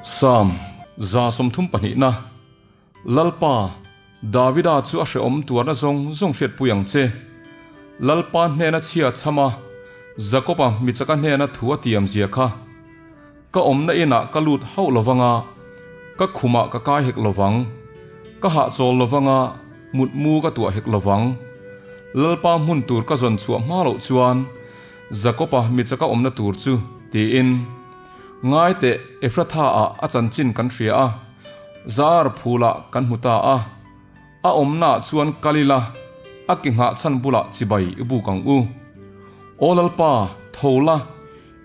Psalm 32 na Lalpa, Davida chu a hrehawm tuarna zawng zawng hriatpui ang che. Lalpa hnena chhia chham a, Jakoba michaka hnena thu a tiam zia kha. Ka awmna inah ka lut hauh lovang a, ka khumah ka kai hek lovang. Ka hahchawl lovang a, mutmu ka tuah hek lovang. Lalpa hmun tur ka zawn chhuah hma loh chuan Jakoba michaka awmna tur chu, tiin. Ngai teh, Efratha-ah a chanchin kan hria a, Zaar phulah kan hmu ta a. A awmnaah chuan kal ila, a ki nghah chhan bulah chibai i buk ang u. Aw Lalpa, tho la,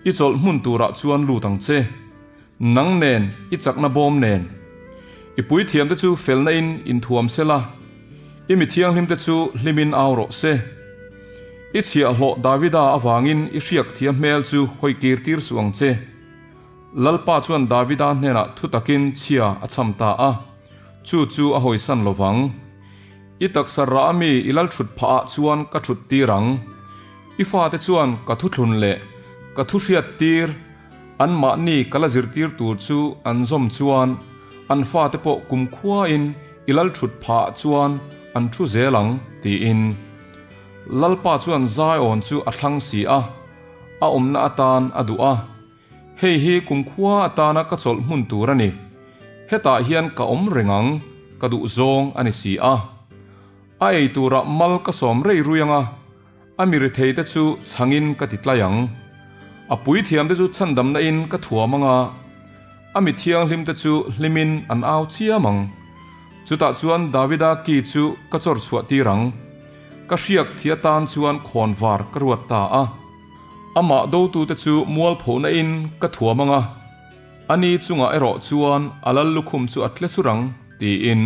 i chawlh hmun turah chuan lut ang che. Nang nen, i chakna bawm nen. I puithiamte chu felna in inthuam se la, i mi thianghlimte chu hlimin au rawh se. I chhiahhlawh Davida avangin i hriak thia hmel chu hawi kir tir suh ang che. Lalpa chuan Davida hnenah thu takin chhia a chham ta a, chu chu a hawisan lo vang. I taksa rah ami i lal thut phah ah chuan ka thut tir ang. I fate chuan ka thuthlun leh ka thu hriat tir, anmahni ka la zirtir tur chu an zawm chuan an fate pawh kumkhuain i lal thut phah ah chuan an thu zel ang, tiin. Lalpa chuan Zion chu a thlang si a, a awmna atan a duh a. Hei hi kumkhua atana ka chawlh hmun tur a ni. Hetah hian ka awm reng ang, ka duh zawng a ni si a. A ei turah mal ka sawm rei rui ang a, a mi rethei te chu chhangin ka ti tlai ang. A puithiam te chu chhandamna in ka thuam ang a, a mi thianghlim te chu hlimin an au chiam ang. Chutah chuan Davida ki chu ka chawr chhuah tir ang. Ka hriak thi atan chuan khawnvar ka ruat ta a. Amah dotute chu mualphohna in ka thuam ang a, ani chungah erawh chuan a lal lukhum chu a tle sur ang, tiin.